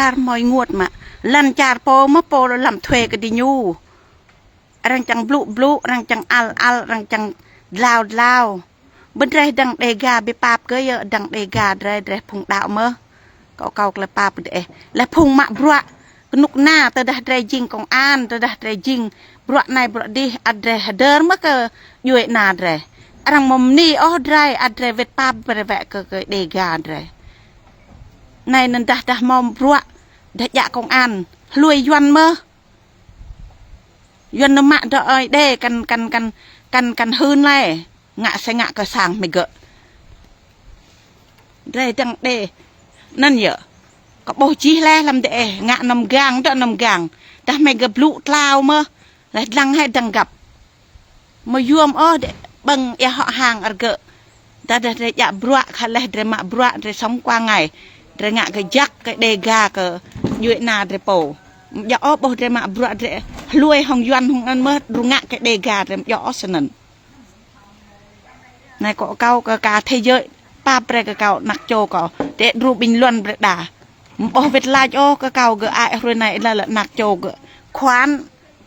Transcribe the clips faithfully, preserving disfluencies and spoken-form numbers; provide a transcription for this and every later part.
Čar hmâo ênguôt mă. Lŏn čar pô mơ̆ pô lăm thuê kơ diñu. Arăng čang blŭ blŭ, arăng čang ăl ăl, arăng čang dlao dlao. Ƀơi drơi dăng Đêga ƀu pap kơ yơh, dăng Đêga drơi, drơi phung đaŏ mơ̆. Kâo, kâo tơlơi pap kơ drơi. Lĕ phung mă bruă kơnuk kơna, tơdah drơi jing công an, tơdah drơi jing bruă anai bruă adih, ăt drơi hơdơr mơ̆ kơ djuai ana drơi. Arăng mơ̆ mơni ôh drơi, ăt drơi wơ̆t pap brơi wĕ kơ, kơ Đêga drơi. Anai anŭn dah, dah hmâo bruă, dah djă công an, hlue Yuan mơ̆. Yuan nao mă dŏ ơi đê kăn, kăn, kăn, kăn, kăn hưn lĕ. Ngă sĕ ngă kơ sang hmei gơ̆. Drơi dăng đê. Anŭn yơh. Kơ ƀuh čih lĕ lăm đê, ngă năm gang, dŏ năm gang. Dah hmei gơ̆ blŭ tlao mơ̆. Lĕ dlăng hĕ dăng găp. Mơ̆ yôm ôh đê ƀơ̆ng ia hŏ hang argơ̆. Dah, dah drơi djă bruă, khă lĕ drơi mă bruă, drơi sống qua ngày. Drơi ngă kơ jăk, kơ Đêga, kơ djuai ana drơi pô. Mơ̆ djŏ ôh ƀuh drơi mă bruă, drơi hlue hŏng Yuan hŏng anŭn mơ̆, dru ngă kơ Đêga, drơi mơ̆ djŏ ôh snăn. Anai kâo, kâo kơ cả thế giới pap brơi kơ kâo, anak čô kâo. Tĕ dru bình luận brơi đa. Mơ̆ ƀuh wơ̆t lač ôh kơ kâo gơ̆ ai hrơi anai lĕ, lĕ anak čô gơ̆. Khoan.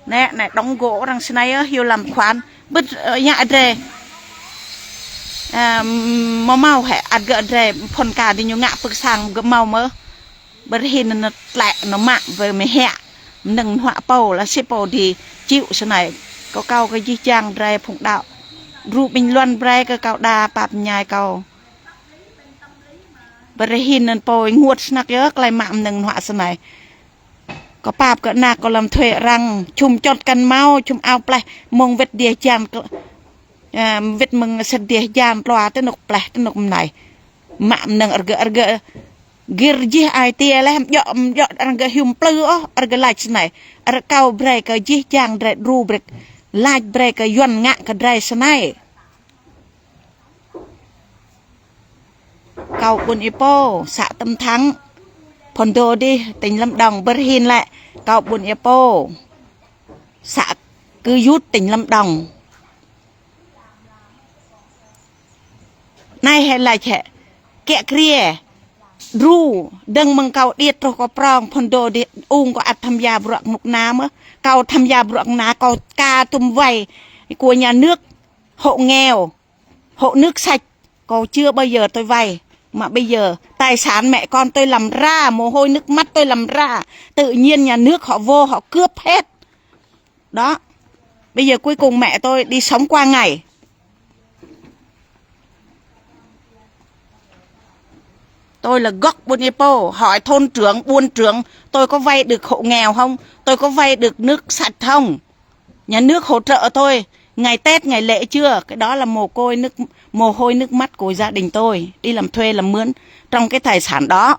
Anai, anai đóng gỗ arăng snei yơh, hyu lăm khoan. Ƀơi, ơ, yă drơi. Ơ, mơ̆ hmâo hĕ, ăt gơ̆ drơi, phŭn ka diñu ngă pơ̆k sang gơ̆ hmâo mơ̆. Ƀơi hin anŭn tlĕ anŭn mă ƀơi mơhiă. Mơnơ̆ng hnuă pô lĕ si pô či chịu snei. Kâo, kâo kơ jih jang drơi phung đaŏ. Dru bình luận brơi kơ kâo đa pap mơñai kâo. Ƀơi hin anŭn pô ênguôt snăk yơh, tơlơi mă mơnơ̆ng hnuă snei. Kâo pap kơ anak kâo lăm thuê arăng, čum čŏt kăn hmâo, čum ao pleh, mơ̆ng wơ̆t dih jan, ơ, wơ̆t mơ̆ng sĭt dih jan, tlua tơ anŭk pleh, tơ anŭk mơnai. Mă mơnơ̆ng argơ̆, argơ̆. Gir jih ai tiê lĕ, mơ̆ djŏ, mơ̆ djŏ arăng gơ̆ hiư̆m plư ôh, arăng gơ̆ lač snei. Arăng kâo brơi kơ jih jang drơi dru brơi. Lač brơi kơ Yuan ngă kơ drơi snei. Kâo ƀuôn Êpô, xã Tâm Thắng, Phôn Đô đih, tỉnh Lâm Đồng, ƀơi hin lĕ, kâo ƀuôn Êpô, xã Cư Dút, tỉnh Lâm Đồng. Anai hĕ lač hĕ, kiă kriê, dru, dơ̆ng mơ̆ng kâo điêt truh kâo prŏng, Phôn Đô đih, ung kâo ăt tham gia bruă kơnuk kơna mơ̆, kâo tham gia bruă kơnuk kơna, kâo ka tum vay của nhà nước, hộ nghèo, hộ nước sạch, kâo chưa bao giờ tôi vay. Mà bây giờ tài sản mẹ con tôi làm ra, mồ hôi nước mắt tôi làm ra, tự nhiên nhà nước họ vô họ cướp hết. Đó. Bây giờ cuối cùng mẹ tôi đi sống qua ngày. Tôi là gốc buôn Êpô, hỏi thôn trưởng, buôn trưởng, tôi có vay được hộ nghèo không? Tôi có vay được nước sạch không? Nhà nước hỗ trợ tôi ngày Tết, ngày lễ chưa? Cái đó là mồ côi nước, mồ hôi nước mắt của gia đình tôi đi làm thuê làm mướn trong cái tài sản đó.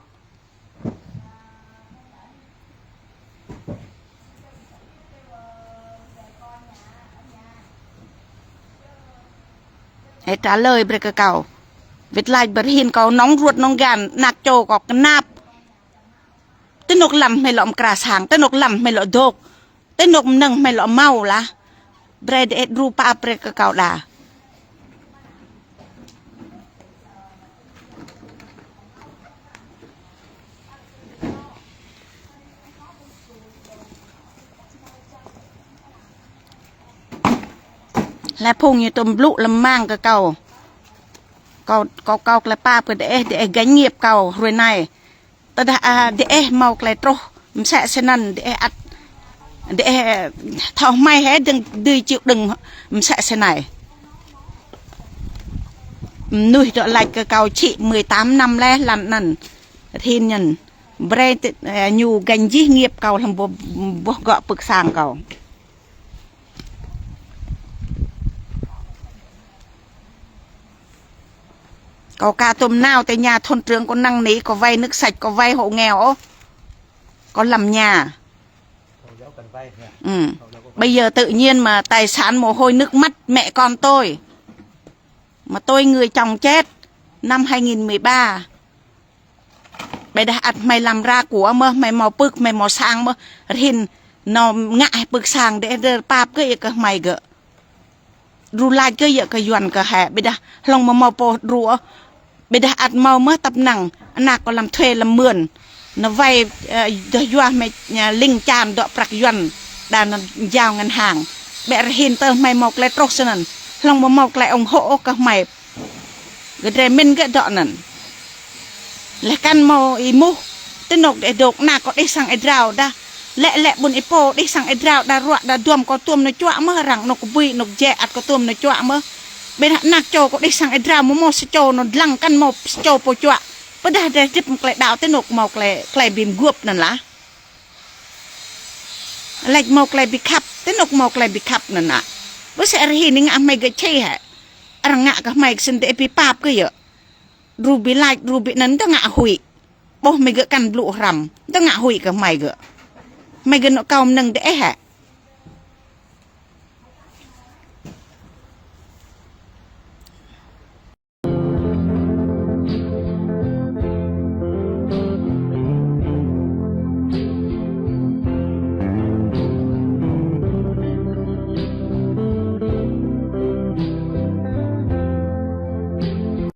Hãy trả lời brơi kơ kâo. Wơ̆t lač ƀơi hin kâo nóng ruột nóng gan, anak čô kâo kơnap. Tơ anŭk lăm hmei lŏ mơkra sang, tơ anŭk lăm hmei lŏ dŏ. Tơ anŭk mơnơ̆ng hmei lŏ hmâo lah. Brơi đe dru pap brơi kơ kâo đa. Lĕ phung ñu tŭm blŭ lơmang kơ kâo. Kâo, kâo, kâo tơlơi pap kơ đe, đe gánh nghiệp kâo hrơi anai. Tơdah, a, đe hmâo tơlơi truh, mơsĕ snăn, đe ăt, đe thâo hmei hĕ dơ̆ng, dưi chịu đựng mơsĕ snei. Mơnuih dŏ lač kơ kâo čih mười tám năm lĕ lăn anŭn. Hin anŭn. Brơi tơ, a, ñu gánh jih nghiệp kâo lăm boh, boh gŏ pơ̆k sang kâo. Kâo ka tŭm nao tơ nhà thôn trưởng kâo năng nỉ, kâo vay nước sạch, kâo vay hộ nghèo ôh. Kâo lăm nhà. Ừ. Bây giờ tự nhiên mà tài sản mồ hôi nước mắt mẹ con tôi. Mà tôi người chồng chết năm hai nghìn mười ba. Ƀiădah ăt hmei lăm ra kua mơ̆, hmei hmâo pơ̆k, hmei hmâo sang mơ̆, rơhin nao ngă hĕ pơ̆k sang đe, đe pap kơ ia kơ hmei gơ̆. Dru lač kơ ia kơ Yuan kơ hĕ, ƀiădah hlŏng mơ̆ hmâo pô dru ôh. Ƀiădah ăt hmâo mơ̆ tăp năng, anak kâo lăm thuê lăm mưn. Nao wai, ơ, dŏ yua hmei, ơ, ling čan dŏ prăk Yuăn, đa nao jao ngân hàng. Bĕ rơhin tơ hmei hmâo klei truh snăn. Hlŏng ƀu hmâo klei ủng hộ kơ hmei. Gơ̆ drei mĭn gơ̆ dŏ anăn. Leh kăn hmâo êmuh, ti anôk dêh dôk, anak kâo đih sang êa drao đa. Lĕ lĕ ƀuôn ih pô đih sang êa drao đa, ruă đa duam kâo tuôm nao čuă mơh, arăng anôk kbưi anôk jĕ ăt kâo tuôm nao čuă mơh. Ƀiădah anak čô kâo đih sang êa drao, mơ̆ hmâo sa čô nao dlăng kăn hmâo sa čô pô čuă. Pơdah drei hdĭp hmâo klei đăo, ti anôk hmâo klei, klei bi mguôp anăn lah. Lač hmâo klei bi khăp, ti anôk hmâo klei bi khăp anăn ah. Ƀu sĕ rơhin ngă hmei gơ̆ čih hĕ. Arăng ngă kơ hmei kơ snăn dêh bi pap kơ yơh. Đru bi lač, đru bi anăn dơ̆ ngă huĭ. Ƀuh hmei gơ̆ kăn blŭ hrăm, dơ̆ ngă huĭ kơ hmei gơ̆. Hmei gơ̆ nao kâo mnơ̆ng dêh hĕ.